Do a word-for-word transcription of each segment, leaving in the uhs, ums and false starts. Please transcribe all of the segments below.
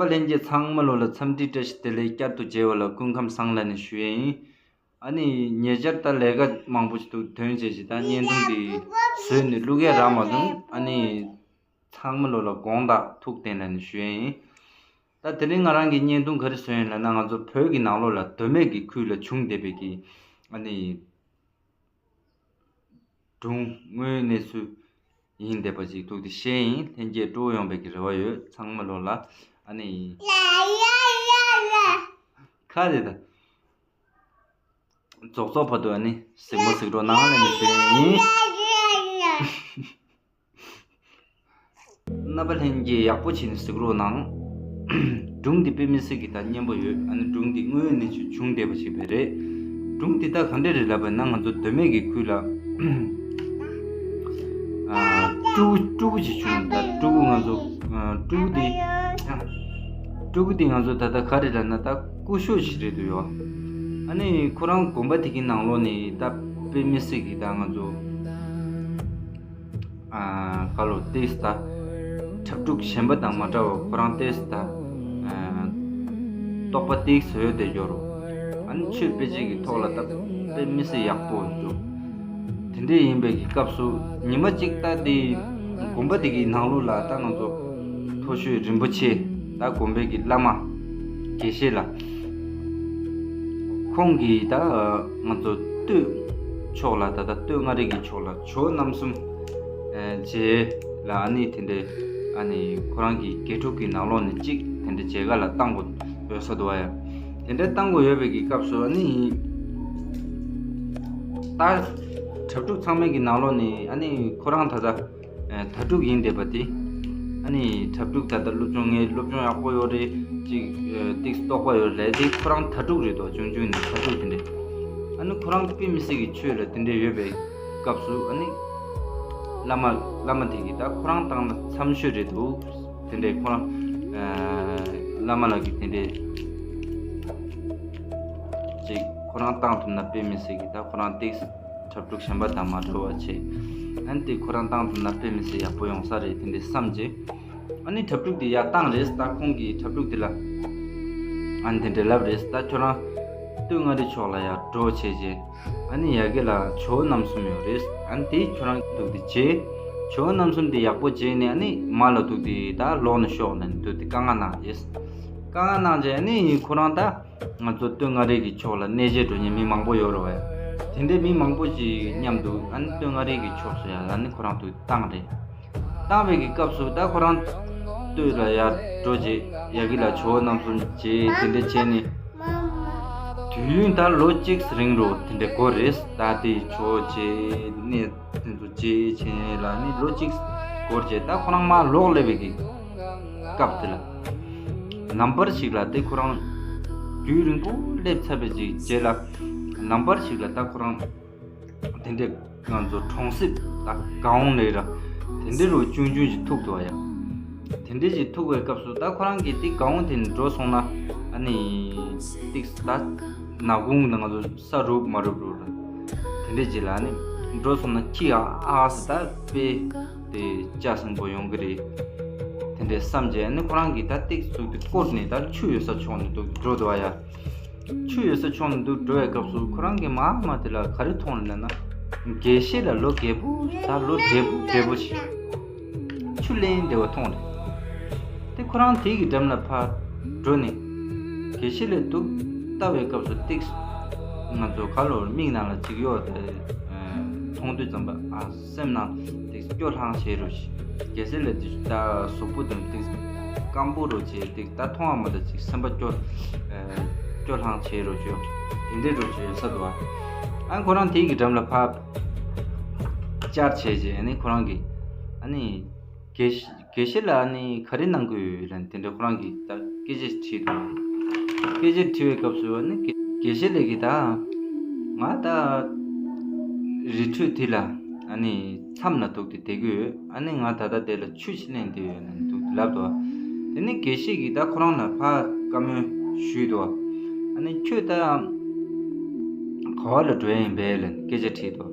པ་ལྷན་རྒྱས་ཚང་མ་ལོ་ལ་འཚམས་འདྲི་བཀྲ་ཤིས་བདེ་ལེགས། བསྐྱར་དུ་མཇལ་བ་ལ་སྐུ་ཁམས་བཟང་ལབ་ནས་ཞུ་ཡས་ཡིན། ཨ་ནི་ཉེ་ཆར་ད་ལས་ཀ་མང་པོ་ཞིག་འདུག་དོན་བྱས་ཤིག་ད་བརྙན་ཐུང་འདི་བཟོས་ནས་བླུག་ཡས་རག་མ་སོང་། ཨ་ནི་ཚང་མ་ལོ་ལ་དགོངས་དག་ཐུགས་བདེན་ལབ་ནས་ཞུ་ཡས་ཡིན། ད་དེ་རིང་ང་རང་གི་བརྙན་ཐུང་ག་རེ་བཟོས་ཡིན་ལབ་ན། ང་ཚོ་བོད་ཀྱི་ནང་ལོགས་ལ་མདོ་སྨད་ཀྱི་ཁུལ་ལ་བྱུང་བསྡད་པའི་གི་ཨ་ནི་སྒྲུང་དངོས་གནས་ཚུལ་ཡིན་བསྡད་པ་ཅིག་འདུག་དེ་བཤད་ཡིན། ལྷན་རྒྱས་སྤྲོ་ཡོང་བའི་གི་རེ་བ་ཡོད། ཚང་མ་ལོ་ལ་ཨ་ནི་ཁ་དེ་ད་རྫོགས་རྫོགས་བར་དུ་ཨ་ནི་གཟིགས་མོ་གཟིགས་རོགས་གནང་ལབ་ནས་ཞུ་ཡིན། རྣམ་པ་ལྷན་རྒྱས་ཡག་པོ་བྱས་ནས་གཟིགས་རོགས་གནང་། སྒྲུང་འདི་དཔེ་མི་སྲིད་ཀྱི་ད་སྙན་པོ་ཡོད། ཨ་ནི་སྒྲུང་འདི་དངོས་གནས་ཆུ་བྱུང་བསྡད་པ་ཞིག་བས་རེད། སྒྲུང་འདི་ད་ག་འདྲས་རེད་ལབ་པ་ན། ང་ཚོ་མདོ་སྨད་ཀྱི་ཁུལ་ལ་ཨ་སྤྲུལ་སྐུ་སྤྲུལ་སྐུ་ཅིག་བྱུང་། ད་སྤྲུལ་སྐུ་ང་ཚོ་ཨ་སྤྲུལ་སྐུ་འདི་སྤྲུལ་སྐུ་འདི་ང་ཚོ་ད་ལྟ་ག་རེ་ལབ་ན་ད་སྐུ་ཞབས་ཤིག་རེད་འདུག་ཡོ། ཨ་ནི་ཁོ་རང་དགོན་པ་དེ་གི་ནང་ལོགས་ནས་ད་དཔེ་མི་སྲིད་ཀྱི་ད་ང་ཚོ་ཨ་ག་ལོ་ཏེས་ད་འཁྲབ་ཕྲུག་གཞན་པ་དང་མ་འདྲ་བར་ཁོ་རང་ཏེས་ད་ཨ་རྟོགས་པ་ཏེས་བཟོས་ཏེ་ཡོད་རོ། ཨ་ནི་ཆོས་དཔེ་ཆའི་གི་ཐོག་ལ་ད་དཔེ་མི་སྲིད་ཡག་པོ་འདུག་དེ་འདྲས་ཡིན་པའི་གི་སྐབས་སུ་ཉི་མ་གཅིག་ད་དེ་དགོན་པ་དེ་གི་ནང་ལོགས་ལ་ད་ང་ཚོ་མཐོ་ཤོས་རིན་པོ་ཆེ་ད་དགོན་པའི་གི་བླ་མ་དགེ་བཤེས་ལགས། ཁོང་གིས་ད་ང་ཚོ་སྟོད་ཕྱོགས་ལ་ད་ལྟ་སྟོད་མངའ་རིས་ཀྱི་ཕྱོགས་ལ་ཇོ་བོ་རྣམ་གསུམ་མཇལ་ལ་ཨ་ནི་དེ་འདྲའི་ཨ་ནི་ཁོ་རང་གི་དགེ་ཕྲུག་གི་ནང་ལོགས་ནས་གཅིག་དེ་འདྲའི་མཇལ་ཁ་ལ་བཏང་དགོས་ཡོད་ས་འདུག་བ་ཡ། དེ་འདྲའི་བཏང་དགོས་ཡོད་པའི་གི་སྐབས་སུ་ཨ་ནི་ད་འཁྲབ་ཕྲུག་ཚང་མའི་གི་ནང་ལོགས་ནས་ཨ་ནི་ཁོ་རང་ད་ལྟ་ཨ་དྭ་ཕྲུག་ཡིན་བསྡད་པ་དེ། ཨ་ནི་འཁྲབ་ཕྲུག་ད་ལྟ་སློབ་སྦྱོང་ངའི་སློབ་སྦྱོང་ཡག་པོ་ཡོད་རེད། ཅིག་ཨ་ཏིག་རྟོགས་པ་ཡོད་རེད། དེ་ཁོ་རང་དྭ་ཕྲུག་རེད་དོ། ཆུང་ཆུང་ནས་དྭ་ཕྲུག་དེ་འདྲས། ཨ་ནི་ཁོ་རང་དཔེ་མི་སྲིད་ཀྱི་ཆོས་ལ་དེ་འདྲས་ཡོད་པའི་སྐབས་སུ་ཨ་ནི་བླ་མ་བླ་མ་དེ་གིས་ད་ཁོ་རང་བཏང་ན་འཚམ་ཤོས་རེད་འདུག་དེ་འདྲས་ཁོ་རང་ཨ་བླ་མ་ལགས་ཀྱིས་དེ་འདྲས་ཅིག་ཁོ་རང་བཏང་ཐུབ་ན་དཔེ་མི་སྲིད་ཀྱི་ད་ཁོ་རང་ཏིག་འཁྲབ་ཕྲུག་གཞན་པ་དང་མ་འདྲ་བ་བྱས། ཨ་ནི་དེ་ཁོ་རང་བཏང་ཐུབ་ན་དཔེ་མི་སྲིད་ཡག་པོ་ཡོང་ས་རེད་དེ་འདྲས་བསམ་རྗེས། ཨ་ནི་འཁྲབ་ཕྲུག་དེ་ཡར་བཏང་རེད། ད་ཁོང་གིས་འཁྲབ་ཕྲུག་དེ་ལ་ཨ་ནི་དེ་འདྲས་ལབ་རེད། ད་ཁྱོད་རང་སྟོད་མངའ་རིས་ཕྱོགས་ལ་ཡར་འགྲོ་བྱས་རྗེས་ཨ་ནི་ཡ་གི་ལ་ཇོ་བོ་རྣམ་གསུམ་ཡོད་རེད། ཨ་ནི་དེ་ཁྱོད་རང་འདུག་དེ་བྱས། ཇོ་བོ་རྣམ་གསུམ་དེ་ཡག་པོ་བྱས་ནས་ཨ་ནི་མ་ལ་འདུག་དེ་ད་ལོག་ནས་ཤོག་ལབ་ནས་འདུག་དེ་བཀའ་མངགས་གནང་རེད། བཀའ་མངགས་གནང་རྗེས་ཨ་ནི་ཁོ་རང་ད། ང་ཚོ་སྟོད་མངའ་རིས་ཀྱི་ཕྱོགས་ལ་གནས་མཇལ་འགྲོ་མཁན་མི་མང་པོ་ཡོད་རེད་བས། དེ་འདྲའི་མི་མང་པོ་ཞིག་མཉམ་དུ་ཨ་ནི་སྟོད་མངའ་རིས་ཀྱི་ཕྱོགས་སུ་ཡར་ཨ་ནི་ཁོ་རང་ཚོ་བཏང་རེད། བཏང་བའི་གི་སྐབས་སུ་ད་ཁོ་རང་སྟོད་ལ་ཡར་འགྲོ་རྗེས་ཡ་གི་ལ་ཇོ་བོ་རྣམ་གསུམ་མཇལ་དེ་འདྲ་བྱས་ནས། དུས་ཡུན་ད་ལོ་གཅིག་རིང་རུ་དེ་འདྲ་འགོར་རེད། ད་དེ་ཇོ་བོ་མཇལ་གནས་དེ་ཚོ་མཇལ་བྱས་ལ་ནི་ལོ་གཅིག་འགོར་རྗེས་ད་ཁོ་རང་མར་ལོག་སླེབས་པའི་གི་སྐབས་དེ་ལ། ནམ་བར་ཞིག་ལ་དེ་ཁོ་རང་རྒྱུན་རིང་པོ་སླེབས་ཚར་བའི་ཅིག་རྗེས་ལ། ནམ་བར་ཞིག་ལ་ད་ཁོ་རང་དེ་འདྲའི་ང་ཚོ་གྲོང་གསེབ་ད་གའོང་ལས་ར་དེ་འདྲའི་རུ་ཆུང་ཆུང་ཞིག་ཐུག་འདུག་ཡ། དེ་འདྲའི་ཞིག་ཐུག་པའི་སྐབས་སུ་ད་ཁོ་རང་གིས་དེ་གའོང་དེ་ནས་འགྲོ་སོང་ན་ཨ་ནི་ཏིག་ད་ནག་ཁུང་ད་ང་ཚོ་ས་རུབ་མ་རུབ་རུ་ར་དེ་འདྲའི་ཅིག་ལ་ཨ་ནི་འགྲོ་སོང་ན་ཁྱི་ཨ་ཨ་ཟེར་ད་དཔེ། དེ་ལྕགས་སྲིན་པོ་ཡོང་གི་རེད། དེ་འདྲའི་བསམ་རྗེས་ནི་ཁོ་རང་གིས་ད་ཏིག་ཙུག་དེ་བསྐོར་ནས་ད་ཆུ་ཡོད་ས་ཕྱོགས་ནས་འདུག་འགྲོ་འདུག་ཨ་ཡ། ཆུ་ཡོད་ས་ཕྱོགས་ནས་འདུག་འགྲོ་བའི་སྐབས་སུ་ཁོ་རང་གིས་མ་མ་དེ་ལ་ག་རེ་མཐོང་ལབ་ན། དགེ་བཤེས་ལ་ལོ་རྒས་པོ་ད་ལོ་བགྲེས་པོ་བགྲེས་པོ་ཞིག་ཆུ་ལེན་བསྡད་པ་མཐོང་རེད། དེ་ཁོ་རང་དེ་གི་འགྲམ་ལ་ཕར་འགྲོ་ནས་དགེ་བཤེས་ལ་འདུག་ལྟ་བའི་སྐབས་སུ་ཏིག་ང་ཚོ་ག་ལོར་མིག་ནང་ལ་ཅིག་གཡོ་དེ་མཐོང་དུས་ཙམ་པ་ཨ། སེམས་ནང་དེ་སྐྱོ་ལྷང་བྱེད་རོ་ཞིག་རྒྱལ་སྲས་ལ་དེ་ད་གཟུགས་པོ་དང་དེ་སྐམ་པོ་རོ་བྱེད་དེ་ད་མཐོང་བ་མ་ད་ཅིག་སེམས་པ་སྐྱོ་སྐྱོ་ལྷང་བྱེད་རོ་ཞིག་དེ་འདྲའི་རོ་ཞིག་ཡོད་ས་འདུག་བ། ཨ་ཁོ་རང་དེ་གི་འགྲམ་ལ་ཕར་བཅར་བྱས་རྗེས་ཨ་ནི་ཁོ་རང་གིས་ཨ་ནི་དགེ་བཤེས་དགེ་བཤེས་ལ་ཨ་ནི་ག་རེ་གནང་དགོས་ཡོད་ལབ་ནས་དེ་འདྲ་ཁོ་རང་གིས་ད་སྐད་ཆ་དྲིས་འདུག་སྐད་ཆ་དྲི་བའི་སྐབས་སུ་ཨ་ནི་དགེ་དགེ་བཤེས་ལགས་ཀྱིས་ད་ང་ད་རི་ཁྲོད་དེ་ལ་ཨ་ནི་མཚམས་ལ་འདུག་སྟེ་བསྡད་ཀྱི་ཡོད། ཨ་ནི་ང་ད་ལྟ་དེ་ལ་ཆུ་ཞིག་ལེན་བསྡད་ཡོད་ལབ་འདུག་ལབ་འདུག་དེ་ནས་དགེ་བཤེས་ཀྱིས་ད་ཁོ་རང་ལ་ཕར་བཀའ་མོལ་ཞུས་འདུག་ཨ་ནི་ཁྱོད་ད་ག་བ་ལ་འགྲོ་ཡ་ཡིན་པས་ལབ་སྐད་ཆ་དྲིས་འདུག་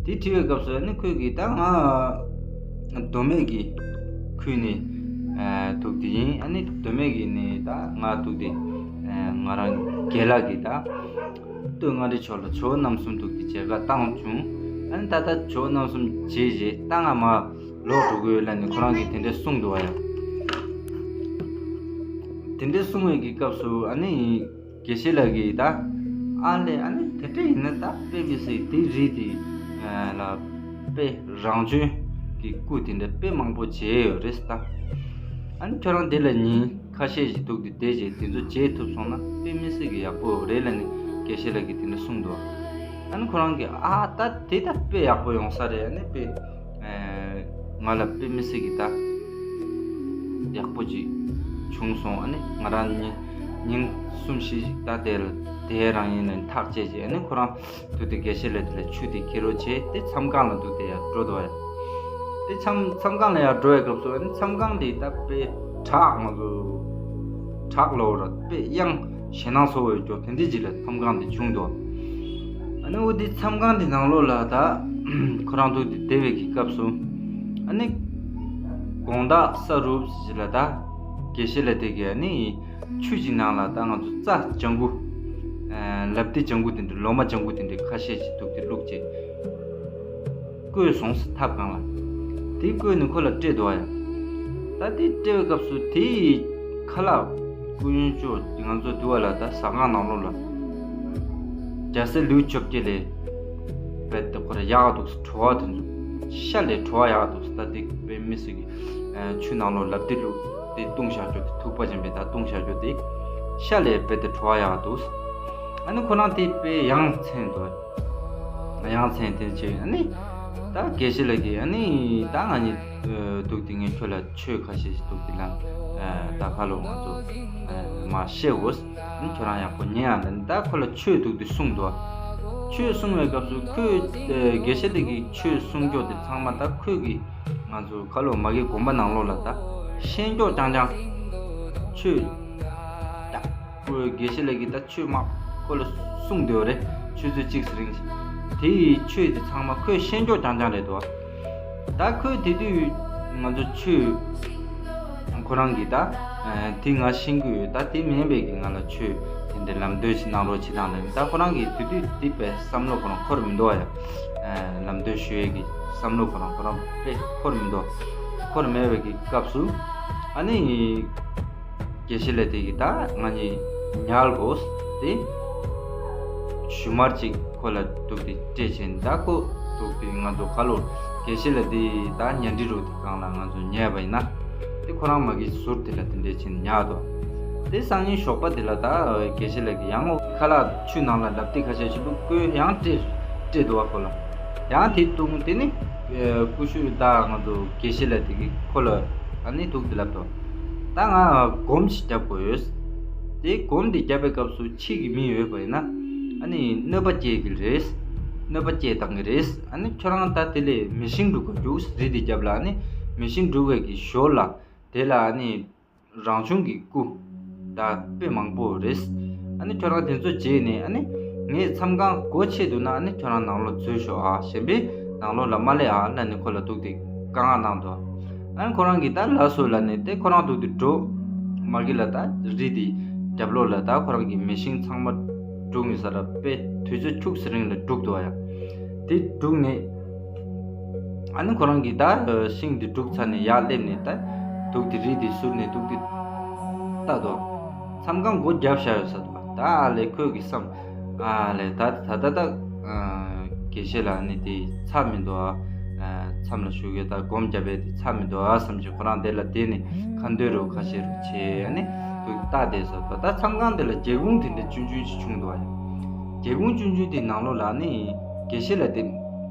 དེ་དྲི་བའི་སྐབས་སུ་ཨ་ནི་ཁོས་ཀྱིས་ད་ང་མདོ་སྨད་ཀྱི་ཁུལ་ནས་ ཨ་འདུག་དེ་ཡིན། ཨ་ནི་མདོ་སྨད་ཀྱི་ནི་ད་ང་འདུག་དེ་ཨ་ང་རང་རྒན་ལགས་ཀྱིས་ད་སྟོད་མངའ་རིས་ཕྱོགས་ལ་ཇོ་བོ་རྣམ་གསུམ་འདུག་དེ་མཇལ་ཁ་བཏང་བྱུང་། ཨ་ནི་ད་ལྟ་ཇོ་བོ་རྣམ་གསུམ་མཇལ་རྗེས་ད་ང་མར་ལོག་འགྲོ་གི་ཡོད་ལབ་ནས་ཁོ་རང་གིས་དེ་འདྲས་གསུངས་འདུག་བ་ཡ། དེ་འདྲས་གསུངས་པའི་གི་སྐབས་སུ་ཨ་ནི་དགེ་བཤེས་ལགས་ཀྱིས་ད་ཨ་ལས་ཨ་ནི་དེ་འདྲས་ཡིན་ན་ད་དཔེ་མི་སྲིད་དེ་རིགས་དེ་ལ་དཔེ་རང་བྱོན་གྱི་སྐུ་དེ་འདྲ་དཔེ་མང་པོ་མཇལ་ཡོད་རེད་ད། ཨ་ནི་ཁྱོད་རང་དེ་ལ་ཉིན་ཁ་ཤས་ཤིག་འདུག་དེ་བསྡད་རྗེས་དེ་ཚོ་མཇལ་ཐུབ་སོང་ན་དཔེ་མི་སྲིད་ཀྱི་ཡག་པོ་རེད་ལབ་ནས་དགེ་བཤེས་ལགས་ཀྱིས་དེ་འདྲ་གསུངས་འདུག་ཨ་ནི་ཁོ་རང་གིས་ཨ་ད་དེ་ད་དཔེ་ཡག་པོ་ཡོང་ས་རེད། ཨ་ནི་དཔེ་ང་ལ་དཔེ་མི་སྲིད་ཀྱི་ད་ཡག་པོ་ཅིག་བྱུང་སོང་། ཨ་ནི་ང་རང་ཉིན་ཉིན་གསུམ་བཞི་ཞིག་ད་དེ་ལ་དེ་རང་ཡིན་ནས་ཐག་བཅད་རྗེས་ཨ་ནི་ཁོ་རང་འདུག་དེ་དགེ་བཤེས་ལགས་དེ་ལ་ཆུ་དེ་འཁྱེར་རོགས་བྱས་ཏེ་མཚམས་ཁང་ལ་འདུག་དེ་ཡར་འགྲོ་འདུག་ཡ། དེ་མཚམས་མཚམས་ཁང་ལ་ཡར་འགྲོ་བའི་སྐབས་སུ་ཨ་ནི་མཚམས་ཁང་དེ་ད་དཔེ་བྲག་ང་ཚོ་བྲག་ལོ་ར་དཔེ་གཡང་ཞེད་སྣང་ཚ་པོ་ཡོད་ཀྱོག་དེ་འདྲའི་ཅིག་ལ་མཚམས་ཁང་དེ་བྱུང་འདུག་ཨ་ནི་འོ་དེ་མཚམས་ཁང་དེ་ནང་ལོགས་ལ་ད་ཁོ་རང་འདུག་དེ་བསྡད་པའི་གི་སྐབས་སུ་ཨ་ནི་དགོང་དག་ས་རུབ་ཅིག་ལ་ད་དགེ་བཤེས་ལགས་དེ་གིས་ཨ་ནི་ཆུ་ཅིག་ནང་ལ་ད་ང་ཚོ་རྩྭ་ལྗང་གུ་ལབ་དེ་ལྗང་གུ་དེ་འདྲ་ལོ་མ་ལྗང་གུ་དེ་འདྲ་ཁ་ཤས་ཤིག་འདུག་དེ་བླུགས་བྱས་བསྐོལ་སོང་ཟེར་ཐབ་སྒང་ལ། དེ་བསྐོལ་ནས་ཁོ་ལ་སྤྲད་འདུག་ཡ། ད་དེ་སྤྲད་པའི་སྐབས་སུ་དེའི་ཁ་ལག་སྐུ་ཡོན་ཅོ་ང་ཚོ་འདུག་བ་ལ་ད་ཟ་ཁང་ནང་ལོགས་ལ་རྒྱ་སེ་ལུས་བཅོ་བརྒྱད་ལས་རྦད་དེ་ཁོ་ལ་ཡག་འདུག་བྲོ་བ་དེ་ཚོ་ཤ་ལས་བྲོ་བ་ཡག་འདུག་ད་དེ་དཔེ་མི་སྲིད་ཀྱི་ཆུ་ནང་ལོགས་ལབ་དེ་བླུགས་དེ་བཏུང་བཞག་ཅོ་དེ་ཐུག་པ་ཅན་པའི་ད་བཏུང་བཞག་ཅོ་དེ་ཤ་ལས་རྦད་དེ་བྲོ་བ་ཡག་འདུག་ཨ་ནི་ཁོ་རང་དེ་དཔེ་ཡ་མཚན་འདུག་ཡ་མཚན་དེ་བྱས་ཨ་ནི་ད་དགེ་བཤེས་ལགས་ཀྱིས་ཨ་ནི་ད་ང་གཉིས་འདུག་དེ་ངས་ཁྱོད་ལ་ཆོས་ཁ་ཤས་ཤིག་འདུག་དེ་ལ་ད་ཁ་ལོ་ང་ཚོ་མ་བཤད་འོ་ཨ་ནི་ཁྱོད་རང་ཡག་པོ་ཉན་ཨ་ལ་ནི་ད་ཁོ་ལ་ཆོས་འདུག་དེ་གསུངས་འདུག་ཆོས་གསུང་བའི་སྐབས་སུ་ཁོས་དགེ་བཤེས་ལགས་ཀྱིས་ཆོས་གསུང་ཀྱོག་དེ་ཚང་མ་ད་ཁོས་ཀྱིས་ང་ཚོ་ཁ་ལོ་མ་གི་དགོན་པ་ནང་ལོགས་ལ་ད་ཤེས་ཀྱོག་རྐྱང་རྐྱང་ཆོས་ད་ཁོས་དགེ་བཤེས་ལགས་ཀྱིས་ད་ཆོས་མ་ཁོ་ལ་གསུངས་བསྡད་ཡོད་རེད། ཆུ་ཚོད་གཅིག་ཙམ་རིང་དེ་ཡི་ཆོས་དེ་ཚང་མ་ཁོས་ཤེས་ཀྱོག་རྐྱང་རྐྱང་རེད་འདུག་ད་ཁོས་དེ་དུས་ང་ཚོ་ཆོས་ཁོ་རང་གིས་ད་དེ་ང་ཤེས་ཀྱི་ཡོད། ད་དེ་མིན་པའི་གི་ང་ལ་ཆོས་དེ་འདྲའི་ལམ་སྟོན་ཞིག་གནང་རོགས་བྱེད་དང་ལབ་ད་ཁོ་རང་གིས་དེ་དུས་དེ་པའི་བསམ་བློ་ཁོ་རང་འཁོར་མི་འདུག་ཡ། ལམ་སྟོན་ཞུ་ཡས་ཀྱི་བསམ་བློ་ཁོ་རང་ཁོ་རང་དཔེ་འཁོར་མི་འདུག་འཁོར་མེད་པའི་གི་སྐབས་སུ་ཨ་ནི་དགེ་བཤེས་ལགས་དེ་གིས་ད་ང་གཉིས་ཉལ་དགོས་ཏེ། ཞུན་མར་ཅིག་ཁོ་ལ་འདུག་སྟེ་སྤྲད་བྱས་ད་ཁོ་འདུག་སྟེ་ང་ཚོ་ཁ་ལོ་དགེ་བཤེས་ལགས་དེ་ད་ཉལ་ཁྲི་རུ་དེ་སྒང་ལ་ང་ཚོ་ཉལ་བ་ཡིན་ན་དེ་ཁོ་རང་མ་གི་ཟུར་དེ་ལ་དེ་འདྲས་བྱས་ནས་ཉལ་འདུག་དེ་སང་ཉིན་ཞོགས་པ་དེ་ལ་ད་དགེ་བཤེས་ལགས་ཀྱིས་ཡང་ཁ་ལག་ཆུ་ནང་ལ་ལབ་སྟེ་ཁ་ཤས་ཤིག་བླུགས་བསྐོལ་ཡང་སྤྲད་སྤྲད་འདུག་བ་ཁོ་ལ། ཡང་དེ་བཏུང་དེ་ནི་ཀུ་ཤུ་ད་ང་ཚོ་དགེ་བཤེས་ལགས་དེ་གིས་ཁོ་ལ་ཨ་ནི་འདུག་དེ་ལབ་དོ། ད་ང་སྒོམ་ཞིག་རྒྱབ་དགོས་ཡོད། དེ་སྒོམ་དེ་རྒྱབ་པའི་སྐབས་སུ་ཕྱི་གི་མི་ཡོད་པ་ཡིན་ན་ཨ་ནི་གནོད་པ་སྐྱེལ་གི་རེད། གནོད་པ་སྐྱེལ་བཏང་གི་རེད། ཨ་ནི་ཁྱོད་རང་ད་དེ་ལས་མེ་ཤིང་འདྲུག་ག་རྒྱུགས་རི་དེ་རྒྱབ་ལ་ཨ་ནི་མེ་ཤིང་འདྲུག་ག་གི་ཞོར་ལ་དེ་ལ་ཨ་ནི་རང་བྱུང་གི་སྐུ་ད་དཔེ་མང་པོ་རེད། ཨ་ནི་ཁྱོད་རང་དེ་ཚོ་བརྗེད་ནས་ཨ་ནི་ངས་མཚམས་ཁང་སྒོ་ཕྱེ་འདུག་ན་ཨ་ནི་ཁྱོད་རང་ནང་ལོགས་འཛུལ་ཤོག་ཨ། གཞན་པས་ནང་ལོགས་ལ་མ་སླེབས་ཨ་ལབ་ནས་ཁོ་ལ་འདུག་སྟེ་བཀའ་མངགས་གནང་འདུག་ཨ་ནི་ཁོ་རང་གིས་ད་ལགས་སོ་ལབ་ནས་དེ་ཁོ་རང་འདུག་སྟེ་འགྲོ་མ་གི་ལ་ད་རི་དེ་རྒྱབ་ལོགས་ལ་ད་ཁོ་རང་གི་མེ་ཤིང་ཚང་མ་སྒྲུག་ནས་ས་ར་དཔེ་དུས་ཚོད་ཁྱུག་ཙམ་རིང་ལ་སྒྲུག་འདུག་ཨ་ཡ། དེ་སྒྲུག་ནས་ཨ་ནི་ཁོ་རང་གིས་ད་ཤིང་དེ་སྒྲུག་ཚར་ནས་ཡར་སླེབས་ནས་ད་འདུག་སྟེ་རི་དེ་ཟུར་ནས་འདུག་སྟེ་ལྟ་འདུག་མཚམས་ཁང་སྒོ་བརྒྱབ་བཞག་ཡོད་ས་འདུག་ད་ཨ་ལས་ཁོས་གི་བསམ་ཨ་ལས་ད་ད་ད་ད་དགེ་བཤེས་ལགས་ནི་དེ་ཚར་མི་འདུག་ཨ། མཚམས་ལ་བཞུགས་ཡོད་ད་སྒོམ་བརྒྱབ་པའི་དེ་ཚར་མི་འདུག་ཨ་བསམ་བྱས་ཁོ་རང་དེ་ལ་བསྡད་ནས་ཁ་འདོན་རུ་ཁ་ཤས་རུ་བྱས་ཨ་ནི་འདུག་ལྟ་བསྡད་ས་འདུག་ད་མཚམས་ཁང་དེ་ལ་སྒེའུ་ཁུང་དེ་འདྲ་ཆུང་ཆུང་ཞིག་བྱུང་འདུག་ཨ། སྒེའུ་ཁུང་ཆུང་ཆུང་དེའི་ནང་ལོགས་ལ་ནི་དགེ་བཤེས་ལགས་དེ་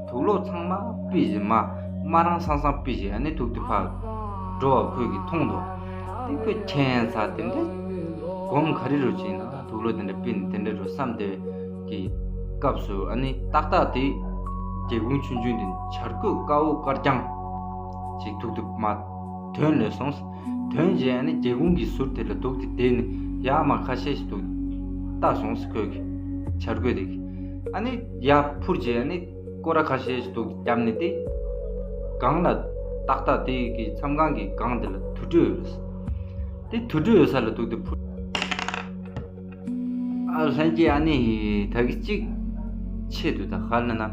དུག་ལོག་ཚང་མ་ཕུད་བྱས་མ་མ་རང་སང་སང་ཕུད་བྱས་ཨ་ནི་འདུག་སྟེ་ཕར་འགྲོ་བ་ཁོས་གི་མཐོང་འདུག་དེ་ཁོས་ཁྱད་མཚར་དེ་འདྲ་སྒོམ་ག་རེ་རུ་བྱས་ན་དུག་ལོག་དེ་འདྲ་ཕུད་ནས་དེ་འདྲ་རུ་བསམ་བསྡད་ཀྱི་སྐབས་སུ་ཨ་ནི་ཏག་ཏག་དེ་སྒེའུ་ཁུང་ཆུང་ཆུང་དེ་བྱ་རྒོད་དཀར་པོ་དཀར་རྐྱང་ཅིག་འདུག་སྟེ་མར་ཐོན་ལས་སོང་། ཐོན་རྗེས་ཨ་ནི་སྒེའུ་ཁུང་གི་ཟུར་དེ་ལ་འདུག་སྟེ་བསྡད་ནས་ཡར་མར་ཁ་ཤས་ཤིག་འདུག་ལྟ་སོང་ཟེར་ཁོས་གི་བྱ་རྒོད་དེ་གི་ཨ་ནི་ཡར་འཕུར་རྗེས་ཨ་ནི་སྐོར་ར་ཁ་ཤས་ཤིག་འདུག་བརྒྱབ་ནས་དེ་སྒང་ལ་ ཏག་ཏག་དེ་གི་མཚམས་ཁང་གི་སྒང་དེ་ལ་དུར་ཁྲོད་ཡོད་རེད། དེ་དུར་ཁྲོད་ཡོད་ས་ལ་འདུག་སྟེ་འཕུར། ཨ་ལྷན་རྒྱས། ཨ་ནི་ད་གི་གཅིག་ཆེད་དུ་ད་ག་ལ་ན།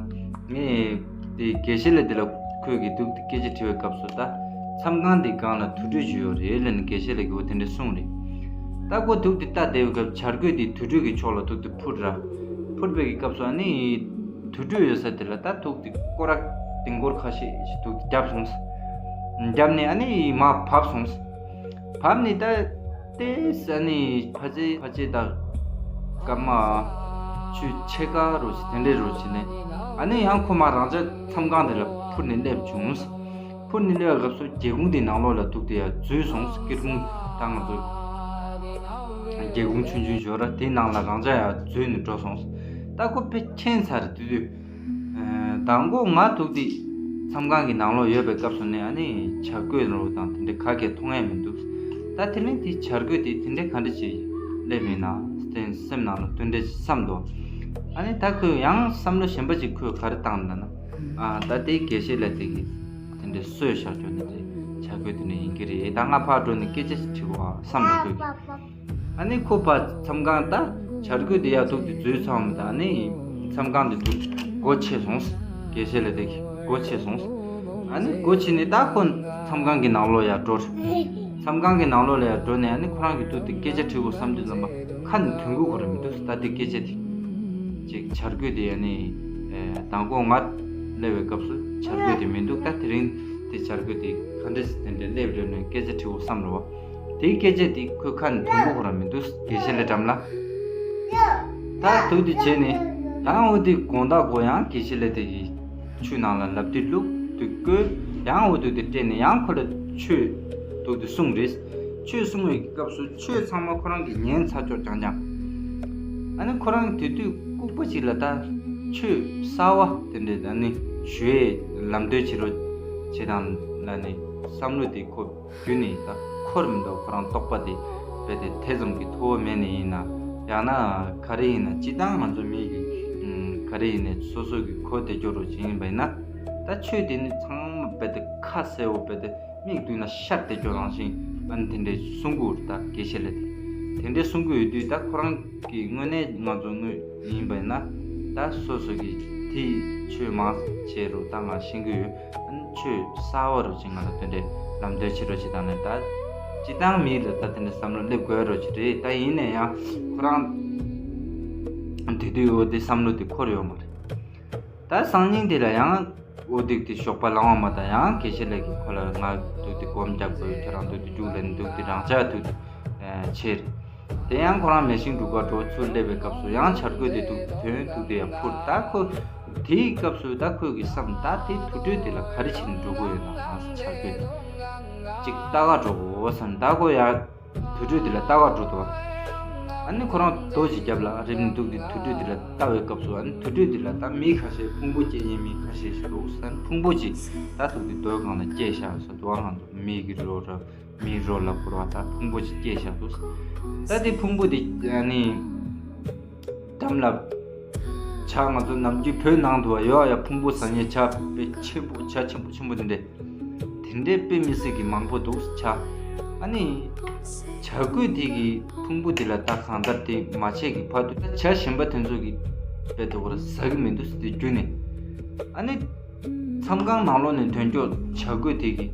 ངས་དེ་དགེ་བཤེས་ལགས་དེ་ལ་ཁོས་གི་འདུག་སྟེ་སྐད་ཆ་དྲི་བའི་སྐབས་སུ། ད་མཚམས་ཁང་དེ་སྒང་ལ་དུར་ཁྲོད་ཅིག་ཡོད་རེད་ལབ་ནས་དགེ་བཤེས་ལགས་ཀྱིས་འོ་དེ་འདྲ་གསུངས་རེད། ད་ཁོ་འདུག་སྟེ་ལྟ་བསྡད་པའི་སྐབས་བྱ་རྒོད་དེ་དུར་ཁྲོད་ཀྱི་ཕྱོགས་ལ་འདུག་སྟེ་འཕུར་ར། འཕུར་བའི་གི་སྐབས་སུ་ཨ་ནི་དུར་ཁྲོད་ཡོད་ས་དེ་ལ་ད་འདུག་སྟེ་སྐོར་ར་ལྡིང་སྐོར་ཁ་ཤས་ཤིག་འདུག་སྟེ་བརྒྱབ་སོང་། བརྒྱབ་ནས་ཨ་ནི་མར་བབས་སོང་། བབས་ནས་ད་ལྟས་ཨ་ནི་ཕ་ཆེ་ཕ་ཆེ་དང་སྐར་མ་ཆུ་ཕྱེད་ཀ་རུ་ཞིག་དེ་འདྲའི་རུ་ཞིག་ནས། ཨ་ནི་ཡང་ཁོ་མར་རང་ཅག་མཚམས་ཁང་དེ་ལ་འཕུར་ནས་སླེབས་བྱུང་། འཕུར་ནས་སླེབས་པའི་སྐབས་སུ་སྒེའུ་ཁུང་དེའི་ནང་ལོགས་ལ་འདུག་སྟེ་ཡར་འཛུལ་སོང་། སྒེའུ་ཁུང་ད་ང་ཚོ་སྒེའུ་ཁུང་ཆུང་ཆུང་ཞིག་ཡོད་ར། དེའི་ནང་ལ་རང་ཅག་ཡར་འཛུལ་ནས་འགྲོ་སོང་། ད་ཁོ་དཔེ་མཁྱེན་ཚར་རེད། དེ་དུས་ཨ་མདང་དགོང་ང་འདུག་སྟེ་མཚམས་ཁང་གི་ནང་ལོགས་ཡོད་པའི་སྐབས་སུ་ནས་ཨ་ནི་བྱ་རྒོད་རོ་དང་དེ་འདྲ་ག་གེ་མཐོང་ཡ་མི་འདུག། ད་དེ་རིང་དེ་བྱ་རྒོད་དེ་དེ་འདྲ་ག་འདྲ་ཅིག་སླེབས་ཡིན་ན་དེ་སེམས་ནང་ལ་དེ་འདྲ་ཅིག་བསམ་འདུག། ཨ་ནི་ད་ཁོས་ཡང་བསམ་བློ་གཞན་པ་ཅིག་ཁོས་ག་རེ་བཏང་ལབ་ན། ཨ་ད་དེ་དགེ་བཤེས་ལགས་དེ་གིས་དེ་འདྲ་གསོས་བཞག་རྒྱུ་ནི་དེ་བྱ་རྒོད་དེ་འདྲ་ཡིན་གྱི་རེད། ད་ང་ཕར་འགྲོ་ནས་སྐད་ཆ་ཞིག་དྲི་དགོས་བསམ་ལ་ཁོས་ཀྱིས། ཨ་ནི་ཁོ་ཕར་མཚམས་ཁང་ད་བྱ་རྒོད་དེ་ཡར་འདུག་སྟེ་འཛུལ་ཚར་བ་མ་ད་ཨ་ནི་མཚམས་ཁང་དེ་འདུག་སྒོ་ཕྱེ་སོང་། དགེ་བཤེས་ལགས་དེ་གིས་སྒོ་ཕྱེ་སོང་། ཨ་ནི་སྒོ་ཕྱེ་ནས་ད་ཁོ་མཚམས་ཁང་གི་ནང་ལོགས་ཡར་འགྲོ། མཚམས་ཁང་གི་ནང་ལོགས་ལ་ཡར་འགྲོ་ནས་ཨ་ནི་ཁོ་རང་གིས་འདུག་སྟེ་སྐད་ཆ་དྲི་དགོས་བསམ་དུས་ཙམ་པ་ཁ་ནས་ཐོན་གྱི་ཡོད་རེད་མི་འདུག། ད་དེ་སྐད་ཆ་དེ་ཅིག་བྱ་རྒོད་དེ་ཨ་ནི་ཨེ་མདང་དགོང་ང་སླེབས་པའི་སྐབས་སུ་བྱ་རྒོད་དེ་མི་འདུག། ད་དེ་རིང་དེ་བྱ་རྒོད་དེ་ག་འདྲ་སེ་དེ་འདྲ་སླེབས་རེད་ནས་སྐད་ཆ་དྲི་དགོས་བསམ་རེད་བ། དེའི་སྐད་ཆ་དེ་ཁོའི་ཁ་ནས་ཐོན་གྱི་ཡོད་རེད་མི་འདུག། དགེ་བཤེས་ལགས་འགྲམ་ལ། ད་འདུག་སྟེ་བྱས་ནས་ཡང་འོ་དེ་དགོང་དག་གོ་ཡང་དགེ་བཤེས་ལགས་དེ་གིས་ཆུ་ནང་ལ་ལབ་དེ་བླུགས་དེ་བསྐོལ། ཡང་འོ་དེ་དེ་སྤྲད་ནས་ཡང་ཁོ་ལ་ཆོས་འདུག་སྟེ་གསུངས་རེད། ཆོས་གསུང་བའི་སྐབས་སུ་ཆོས་ཚང་མ་ཁོ་རང་གིས་ཉན་ཚར་ཆོག་རྐྱང་རྐྱང་། ཨ་ནི་ཁོ་རང་དེ་དུས་ལྐུགས་པ་ཅིག་ལ་ད་ཆོས་གསར་བ་དེ་འདྲས་ཨ་ནི་ཞུ་ཡས་ལམ་སྟོན་བྱེད་རོགས་བྱེད་དང་ལབ་ནས་བསམ་བློ་དེ་ཁོ་བརྒྱུད་ནས་ད་འཁོར་མི་འདུག། ཁོ་རང་རྟོགས་པ་དེ་རྦད་དེ་དེ་ཙམ་གྱི་མཐོ་བོ་མེད་ནས་ཡིན་ན། ཡང་ན་ག་རེ་ཡིན་ན་སྤྱིར་བཏང་ང་ཚོ་མི་གི་ཨུམ་ག་རེ་ཡིན་ནའི་སོ་སོ་གི་གོ་བདེ་སྐྱོ་རོགས་བྱེད་ཡིན་པ་ཡིན་ན། ད་ཆོས་དེ་ནི་ཚང་མ་རྦད་དེ་ཁ་གསལ་བོ་རྦད་དེ། མིག་བསྡུས་ན་ཤར་བསྡད་ཀྱོག་རང་བཞིན་ཨ་ནི་དེ་འདྲས་གསུང་གི་ཡོད་རེད། ད་དགེ་བཤེས་ལགས་དེ་དེ་འདྲས་གསུང་གི་ཡོད་དུས་ད་ཁོ་རང་གི་དངོས་གནས་ང་ཚོ་དངོས་ཡིན་པ་ཡིན་ན་ད་སོ་སོ་གི་དེ་ཆོས་མང་བྱས་རོགས་ད་ང་ཤེས་ཀྱི་ཡོད། ཨ་ནི་ཆོས་གསར་བ་རོགས་ཅིག་ང་ལ་དེ་འདྲས་ལམ་སྟོན་བྱེད་རོགས་ཅིག་དང་ནི་ད་སྤྱིར་བཏང་མི་ལ་ད་དེ་འདྲས་བསམ་བློ་སླེབས་དགོས་རོགས་ཅིག་རེད། ད་ཡིན་ན་ཡང་ཁོ་རང་དེ་དུས་འོ་དེ་བསམ་བློ་དེ་འཁོར་ཡོད་མ་རེད། ད་སང་ཉིན་དེ་ལ་ཡང་འོ་དེ་དེ་ཞོགས་པ་ལངས་པ་མ་ད་ཡང་དགེ་བཤེས་ལགས་ཀྱིས་ཁོ་ལ་ང་འདུག་སྟེ་སྒོམ་རྒྱག་དགོས། ཁྱོད་རང་འདུག་སྟེ་རྒྱུགས་ལེན་འདུག་སྟེ་རང་ཅག་འདུག་སྟེ་ཆེར། དེ་ཡང་ཁོ་རང་མེ་ཤིང་འབྲུག་པ་འགྲོ་ཚུར་སླེབས་པའི་སྐབས་སུ་ཡང་བྱ་རྒོད་དེ་འདུག་སྟེ་ཐོན་འདུག་སྟེ་ཡར་འཕུར། ད་ཁོ་དེའི་སྐབས་སུ་ད་ཁོས་ཀྱི་བསམ་ད་དེ་དུར་ཁྲོད་དེ་ལ་ག་རེ་བྱས་ནས་འགྲོ་དགོས་ཡོད་ན། ང་བྱ་རྒོད་དེ་ཅིག་ལྟ་ག་འགྲོ་དགོས་བསམ། ད་ཁོ་ཡར་དུར་ཁྲོད་དེ་ལ་ལྟ་ག་འགྲོ་འདུག། ཨ་ནི་ཁོ་རང་རྡོ་ཅིག་རྒྱབ་ལ་རེག་ནས་འདུག་སྟེ་དུར་ཁྲོད་དེ་ལ་ལྟ་བའི་སྐབས་སུ་ཨ་ནི་དུར་ཁྲོད་དེ་ལ་ད་མི་ཁ་ཤས་ཕུང་པོ་སྐྱེས་ཉེན་མི་ཁ་ཤས་ཤིག་འདུག་ཟེར། ཕུང་པོ་ཅིག་ད་འདུག་སྟེ་རྡོའི་སྒང་ལ་སྐྱེས་བཞག་ཟེར་འདུག། ང་ཚོ་མི་གི་རོ་ར་མིའི་རོ་ལ་བསྐུར་བ་ད་ཕུང་པོ་ཅིག་སྐྱེས་བཞག་འདུག། ད་དེ་ཕུང་པོ་དེ་ཨ་ནི་འགྲམ་ལ་བྱ་ང་ཚོ་ནམ་རྒྱུན་བོད་ནང་དུ་བ་ཡོད་ཡ། ཕུང་པོ་ཟ་མཁན་བྱ་དཔེ་ཆེན་པོ་བྱ་ཆེན་པོ་ཆེན་པོ་དེ་འདྲས། དེ་འདྲའི་དཔེ་མི་སྲིད་ཀྱི་མང་པོ་འདུག་བྱ། ཨ་ནི་བྱ་རྒོད་དེ་གི་ཕུང་པོ་དེ་ལ་ད་གང་ལྟར་དེ་མ་ཆད་ཀྱི་བར་དུ་ད་བྱ་གཞན་པ་དེ་ཚོ་གི་དཔེ་དེ་གོ་ར་ཟ་གི་མི་འདུག་ཟེར་དེ་བརྒྱུད་ནས། ཨ་ནི་མཚམས་ཁང་ནང་ལོགས་ནས་ཐོན་ཀྱོག་བྱ་རྒོད་དེ་གི་